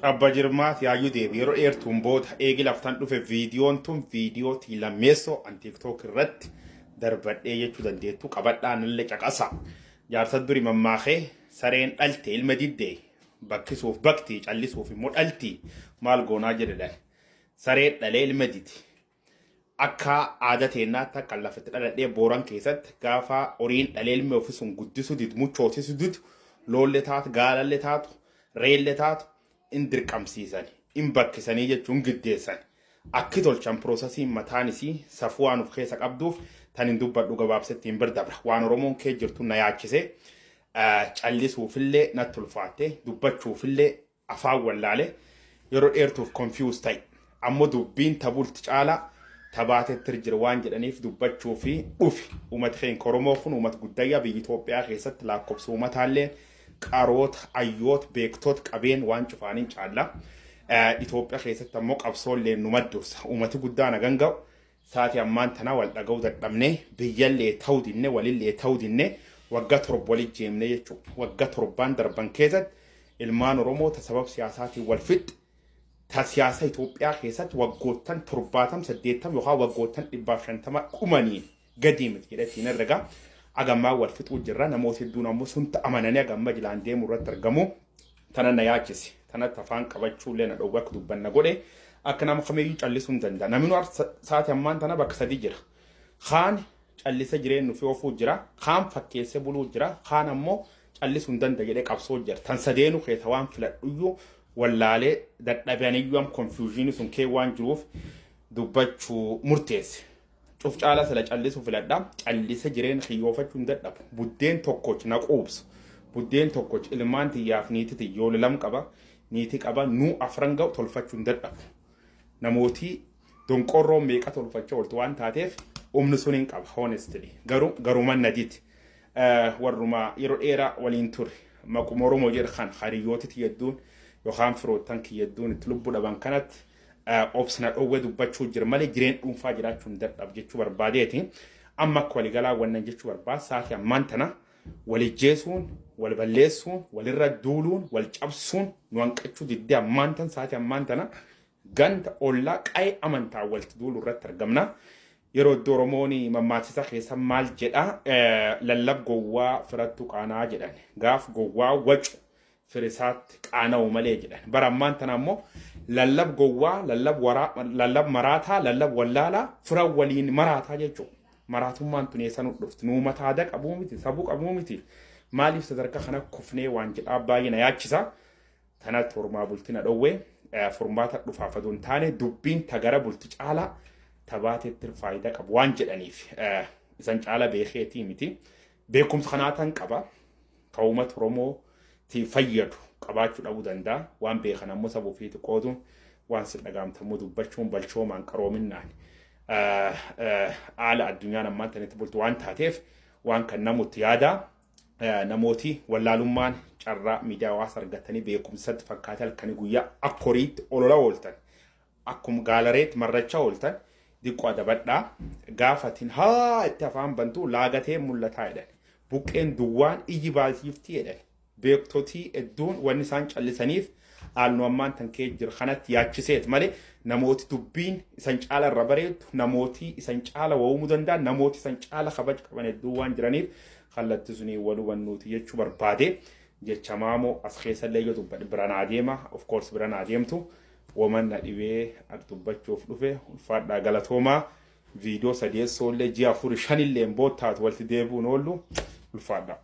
Abba Jirmaat yaayyuu deebi yeroo dheertuun booda eegi laftan dhufe. Viidiyoon tun viidiyoo lammeessoo an TikTok irratti darbadhee jechuu dandeettu. Qabadhaa, nallee caqasa. Jaarsa duri mammaakee, "Sareen dhalte ilma diddee, bakkisuuf bakti, callisuuf immoo dhalti, maal goonaa?" jedhedhan. Sareen dhalee ilma didi. Akka aadaa teennaatti, akka lafatti dhaladhee Booran keessatti, gaafa horiin dhalee ilmi ofii sun guddisu didu, muchootisu didu, loolle taatu, gaalalle taatu, reelle taatu, in dirqamsiisan, in bakkisanii jechuun giddeessan. Akki tolchan processiin mataan isii safuu waan of keessa qabduuf tan hin dubbadhu, gabaabsetti hin birdabra. Waan Oromoon kee jirtu na yaachise, callisuufillee natti ulfaatte, dubbachuufillee afaan wallaale, yeroo dheertuuf confuse ta'e. Ammoo dubbiin tabulti caalaa tabaatetti jira waan jedhaniif dubbachuu fi dhufi. Uummati keenya Oromoo kun uummata guddayyaa biyya Itoophiyaa keessatti lakkoofsa uummataallee qaroota, hayyoota, beektoota qabeen waan cufaaniin caalla. Itoophiyaa keessatti ammoo qabsoollee nu maddursa. Uummati guddaan hagan ga'u sa'aatii ammaan tanaa wal dhaga'uu dadhabnee, biyyallee ta'uu dinne, walillee ta'uu dinne, waggaa 7 walit jeemne jechuudha. Waggaa 7n darban keessatti ilmaan Oromoo ta sabab siyaasaatiin wal fixxe, ta siyaasa Itoophiyaa keessatti waggoottan 70, 80 yookaan waggoottan 150 dhumaniin gadii miti jedheetiin herrega. Agammaa wal fixuu jirra. Namoota hedduun ammoo sun amananii agamma jilaan deemuu irratti argamu. Tana na yaachise. Tanatti afaan qabachuullee na dhowwa, akka dubbanna godhe. Akka nama kamiyyuu callisuu hin danda'a. Namni sa'aatii ammaan tana bakka sadii jira. Kaan callisa jireenya ofii oofuu jira. Kaan fakkeessee buluu jira. Kaan ammoo callisuu hin danda'a jedhee qabsoo jira. Tan sadeenuu keessa waan filadhuyyuu wallaalee dadhabaniyyuu am confusionii sun kee waan jiruuf dubbachuu murteesse. Cuf caala sila callisuu filadha. Callisa jireenya kiyyoofachuu hin dadhabu. Buddeen tokkoch na quubsu. Buddeen tokkoch ilmaan tiyyaaf niiti tiyyoole lam qaba. Niiti qaba, nuu afran ga'u tolfachuu hin dadhabu. Namooti donqorroo meeqa tolfachaa ooltu waan taateef humni sun hin qaba, honestly. Garuu garuman naditi. Warruma yeroo dheeraa waliin ture. Maquma Oromoo jedhu kan hariyyooti tiyyaduun yookaan firoottan kiyyadduun itti lubbuu dhaban kanatti obsina dhowwee dubbachuu jira malee jireen dhuunfaa jiraachuu hin dadhabu jechuu barbaadeeti. Amma akka waliigalaa wannan jechuu barbaad, sa'aatii ammaan tana walijjeesuun, wal balleessuun, walirra duuluun, wal cabsuun nu hanqachuu diddee, ammaan tan sa'aatii ammaan tana ganda, ollaa, qa'ee, amantaa walitti duuluu irratti argamna. Yeroo iddoo Oromoon mammaaksa keessa maal jedha? "Lallab gowwaa firattu qaanaa" jedhan. Gaaf gowwaa wacu firisaatti qaana'u malee jedhan. Bara ammaan tana ammoo lallab gowwaa, lallab waraa, lallab maraataa, lallab wallaalaa, fira waliin maraataa jechuudha. Maraatummaan tun eessa nu dhufti? Nuu mataa aadaa qabuu miti, sabuu qabuu miti. Maaliif sadarkaa kana kufnee waan jedhaa baay'ee na yaachisa. Tanatti hormaa bultina dhowwee furmaata dhufaaf aduu hin taane, dubbiin tagara bulti caalaa tabaateetti faayidaa qabu waan jedhaniif, isan caala beekeetii miti. Beekumsa kanaa tan qaba. Ka uummata Oromoo ti fayyadu qabaachuu dhabuu danda'a. Waan beekan ammoo saba ofiitti qooduun, waan si dhagaamtamuu dubbachuun balchoomaan qaroominnaan haala addunyaan ammaan tanitti bultu waan taateef waan kan namutti yaada. Namooti wallaalummaan carraa miidiyaa hawaasa argatanii beekumsatti fakkaatee halkanii guyyaa akka horiitti olola ooltan, akkuma gaalareetti marrachaa ooltan, diqqoo adabadhaa. Gaafatiin haa itti afaan bantu laagatee mul'ataa jedhan. Buqqeen duwwaan iyyi baasiifti jedhan. Beektotii hedduun wanni isaan callisaniif haalnu ammaan tan kee jiru kanatti yaachiseet malee, namooti dubbiin isan caala irra bareeddu, namooti isan caala waa'umuu danda'an, namooti isan caala kabaja qaban hedduu waan jiraniif kallattii sunii wal hubannuuti jechuu barbaade. Jecha maamoo as keessallee yoo dubbadhe bira naa deema, of course bira naa deemtu. Woman na dhibee as dubbachuuf dhufe. Ulfaadhaa, galatoomaa. Viidiyoo sadeessoollee ji'a 4 shanillee boottaatu walitti deebi'uun oollu. Ulfaadhaa.